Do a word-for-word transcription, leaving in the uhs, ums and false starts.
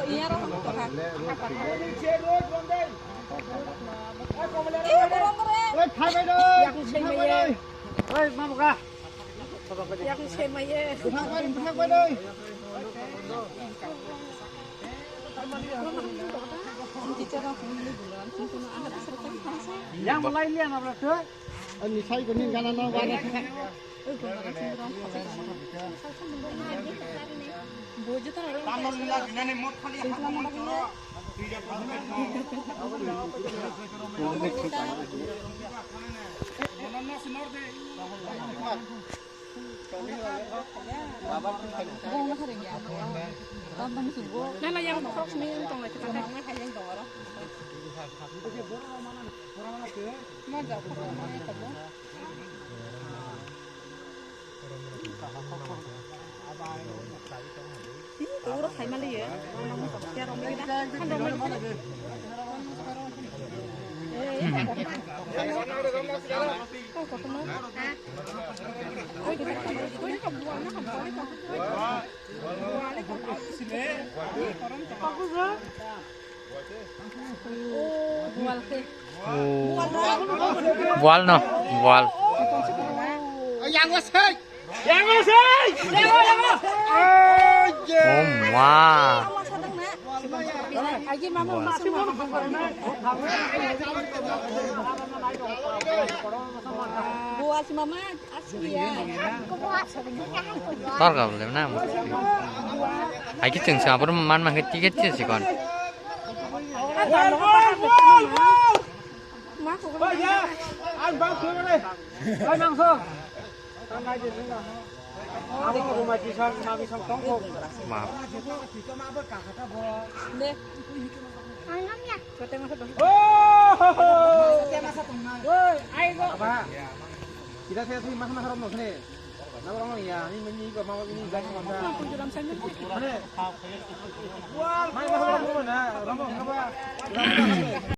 Yang mulai lian apa tuh? Ani sai ko ni gana na gana. Nana yang khorok sini yang tong lai kita. Ih, toro khai mali ye. Khan rok mali. Eh, eh, kotorma. Bual no, bual. Oh ma. Bual si mama. Tor ka bole na. Ai ki chwng sa bor man man ke ticket che si kon. Ang bang thwi mane. Oi mangso. Ang nai de nang. Ang ko ma ki sang ma ki sang tong ko. Ma. Ang nam ya. Oh! Oi, ai go. Ba. Kita saya sih mas mas rom no sini. Nama orang ya, ini menyi ko mau ini gak mau. Mana? Mai mas rom rom na, rom rom apa?